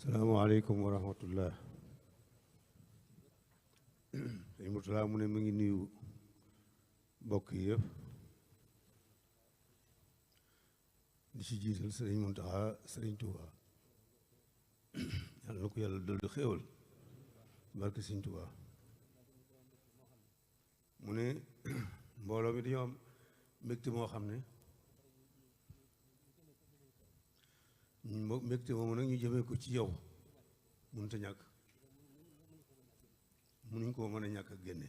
salaamaaleykum wa rahmatullah. sëñ Murtala mu ne mu ngi nuyu mbokk yi yëpp di ci jiital sëriñ Muntaxa sëriñ Tuuba yàlla na ko yàlla dolli xéewal barke sëriñ Tuuba. mu ne mbooloo mi dañoo am mbégte moo xam ne mbégte moomu nag ñu jëmee ko ci yow mënut a ñàkk mënuñ koo mën a ñàkk ak génne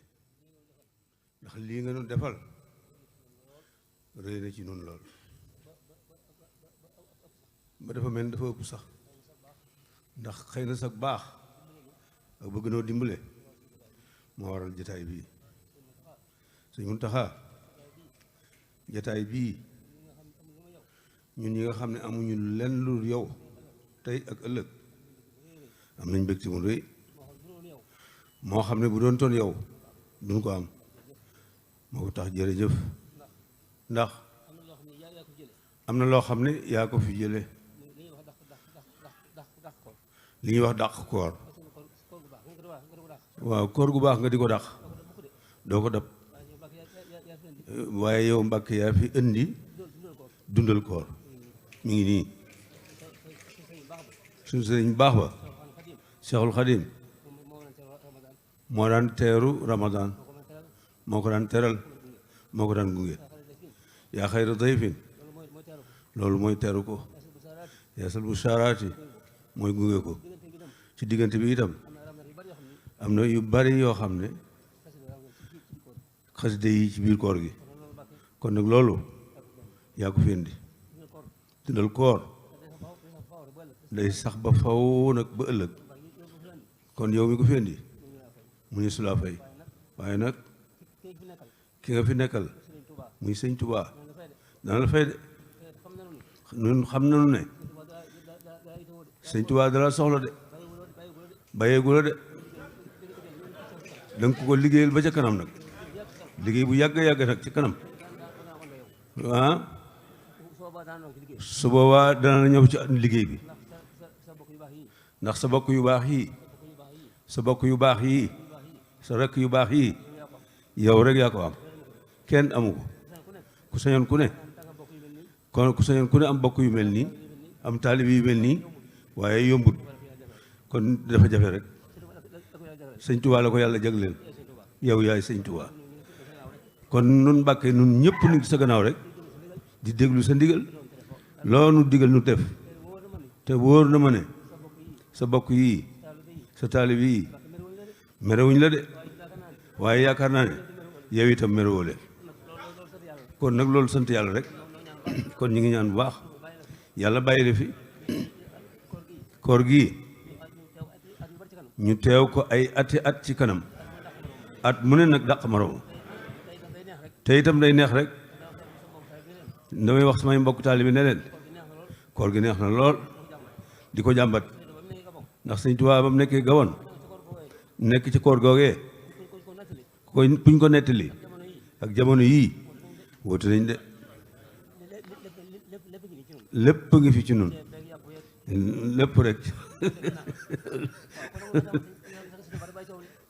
ndax lii nga doon defal rëy na ci noonu lool ba dafa mel ni dafa ëpp sax ndax xëy na sax baax ak bëgg noo dimbale moo waral jataay bii sëñ Muntaxa jataay bii ñun ñi nga xam ne amuñu lenn lu yow tey ak ëllëg am nañ mbégte mu rëy moo xam ne bu doon toon yow duñ ko am moo ko tax jërëjëf ndax am na loo xam ne yaa ko fi jële li ñuy wax dàq koor waaw koor gu baax nga di ko dàq doo ko dab waaye yow Mbàkke yaa fi indi dundal koor mi ngi nii suñu sëriñ baax ba Cheikhul Khadim moo daan teeru Ramadan moo ko daan teral moo ko daan gunge yaa xayra dayfin loolu mooy teeru ko yaasal bushaaraati mooy gunge ko ci diggante bi itam am na yu bari yoo xam ne xasida yi ci biir koor gi kon nag loolu yaa ko fi indi dundal koor day sax ba faw nag ba ëllëg kon yow mi ko fi indi mu ni sulaa fay waaye nag ki nga fi nekkal muy sëñ Tuubaa dana la fay de ñun xam nañu ne sëñ Tuubaa dala soxla de bàyyeegu la de danga ko liggéeyal ba ca kanam nag liggéey bu yàgg yàgg nag ci kanam ah su boobaa dana la ñëw ci liggéey bi ndax sa bokk yu baax yii sa bokk yu baax yii sa rekk yu baax yii yow rek yaa ko am kenn amu ko ku sañoon ku ne kon ku sañoon ku ne am bokk yu mel nii am taalibi yu mel nii waaye yombut kon dafa jafe rek sëñ Tuubaa la ko yàlla jagleel yow yaay sëñ Tuubaa kon nun Mbàkke nun ñëpp nu sa gannaaw rek di déglu sa ndigal loo nu digal nu def te wóor na ma ne sa bokk yii sa taalib yii merewuñ la de waaye yaakaar naa ne yow itam merewoo leen kon nag loolu sant yàlla rek kon ñu ngi ñaan bu baax yàlla bàyyi la fi koor gii ñu teew ko ay ati at ci kanam at mu ne nag dàq moroom te itam day neex rek damay wax samay mbokk taalibe ne leen koor gi neex na lool di ko jàmbat ndax sëñ Tuubaa ba mu nekkee Gabon nekk ci koor googee kuñ ko nettali ak jamono yii woote nañ de lépp ngi fi ci nun lépp rek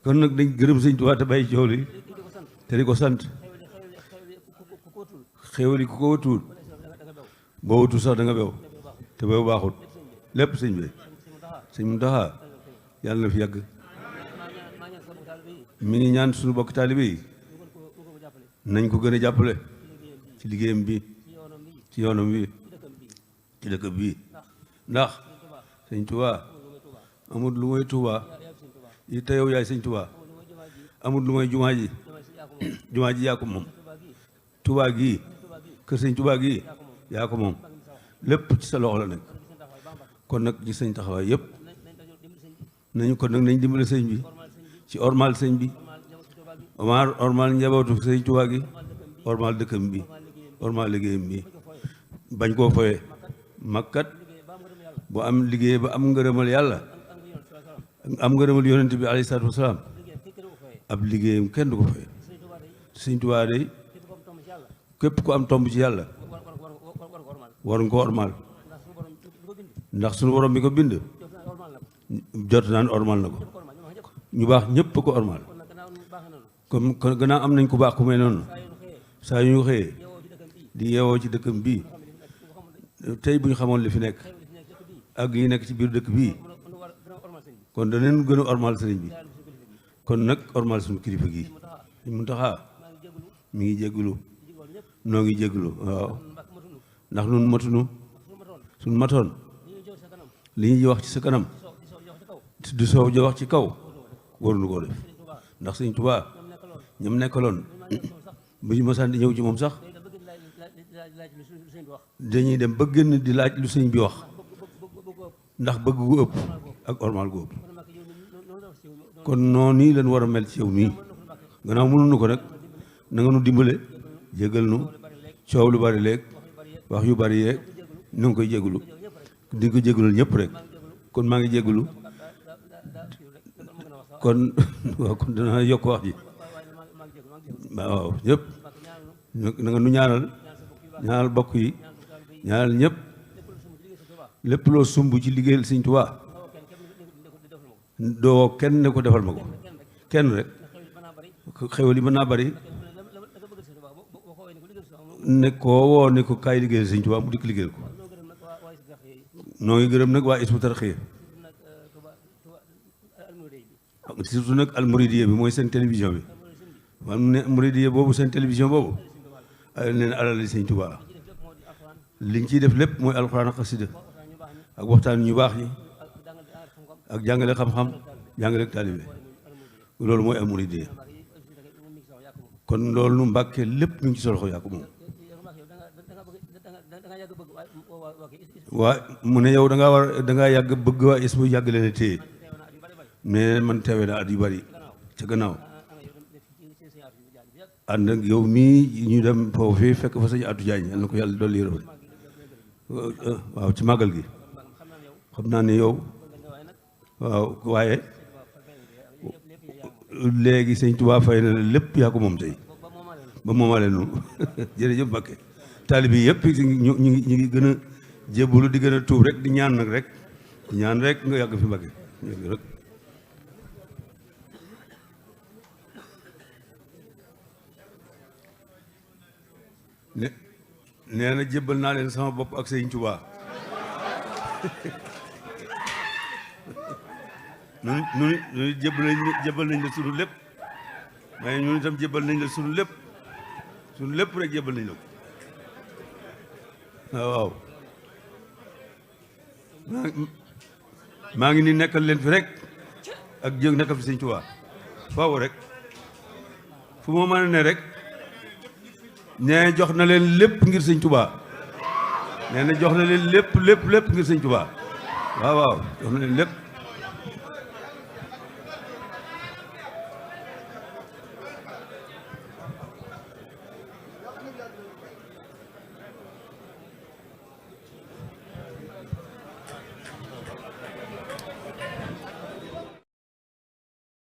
kon nag dañ gërëm sëñ Tuubaa te bàyyi coow li te di ko sant xéwali ku ko watuwul boo watu sax da nga bew te bew baaxut lépp sëñ bi sëñ Muntaxa yàlla na fi yàgg mi ngi ñaan suñu bokk taalibe yi nañ ko gën a jàppale ci liggéeyam bi ci yoonam bi ci dëkk bi ndax sëñ Tuubaa amul lu mooy Tuubaa yi te yow yaay sëñ Tuubaa amul lu mooy jumaa ji jumaa ji yaa ko moom Tuubaa gii kër sëñ Tuubaa gii yaa ko moom lépp ci sa loxo la nekk kon nag ci sëñ taxawaay yëpp nañu kon nag nañ dimbale sëñ bi ci ormal sëñ bi ormal njabootu sëñ Tuubaa gi ormal dëkkam bi ormal liggéeyam bi bañ koo foye makkat bu am liggéey ba am ngërëmal yàlla am ngërëmal yonent bi alayhi salaatu wasalaam ab liggéeyam kenn du ko foye sëñ Tuubaa day képp ku am tomb ci yàlla war nga ko ormal ndax suñu borom bi ko bind jot naan ormal na ko ñu baax ñëpp ko ormal comme kon gannaaw am nañ ku baax ku mel noonu saa yu ñu xëyee di yeewoo ci dëkkam bii tey bu ñu xamoon li fi nekk ak yi nekk ci biir dëkk bii kon danañ gën a ormal sëriñ bi kon nag ormal suñu kilifa gi mu taxaa mi ngi jéggulu noo ngi jéggulu waaw ndax nun matunu suñ matoon li ñuy wax ci sa kanam du soow jo wax ci kaw waruñu koo def ndax sëñ Tuubaa ñoom nekkaloon bu ñu mosaan di ñëw ci moom sax dañuy dem ba génn di laaj lu sëñ bi wax ndax bëgg gu ëpp ak ormal gu ëpp kon noonu nii leen war a mel ci yow mii gannaaw mënuñu ko nag na nga nu dimbale jégal nu coow lu bari léeg wax yu bari yeeg nu ngi koy jégalu di ko jégalul ñëpp rek kon maa ngi jégalu kon waaw kon dana yokk wax ji waaw ñëpp na nga nu ñaanal bokk yi ñaanal ñëpp lépp loo sumb ci liggéeyal Sëñ Tuubaa doo kenn ne ko defal ma ko kenn rek xewal yi mën naa bari ne koo woo ne ko kaay liggéeyal Sëñ Tuubaa mu dikk liggéeyal ko noo ngi gërëm nag waa Hizbut Tarqiyyah surtout nag almouridiya bi mooy seen télévision bi man ne mouridiya boobu seen télévision boobu ay neen alal Sëñ Tuubaa liñ ciy def lépp mooy alxuraan ak xasida ak waxtaan ñu baax ñi ak jàngale xam-xam jàngale taalibe loolu mooy almouridiya kon loolu nu Mbàkke lépp ñu ngi ci solo yaa ko moom waa mu ne yow da ngaa yàgg bëgg waa Hizbut yàgg leen a téye mais man teewe na at yu bari ca gannaaw ànd ak yow mii ñu dem foofu fekk fa sañu Atu Jaañ yal na ko yàlla dolli yërëm waaw ci màggal gi xam naa ne yow waaw waaye léegi Sëñ Tuubaa fay na lépp yaa ko moom tey ba moomaale nu jërëjëf Mbàkke taalibe yi yëpp ñu ngi gën a jébbalu di gën a tuub rek di ñaan nag rek di ñaan rek nga yàgg fi Mbàkke rek nee na jébbal naa leen sama bopp ak Sëñ Tuubaa nu jébbal nañ la sunu lépp mais ñun itam jébbal nañ la sunu lépp rek jébbal nañ la ko waaw maa ngi ni nekkal leen fi rek ak jëg nekkal fi Sëñ Tuubaa faaw rek fu ma mën a ne rek nee jox na leen lépp ngir Sëñ Tuubaa nee na jox na leen lépp ngir Sëñ Tuubaa waaw jox na leen lépp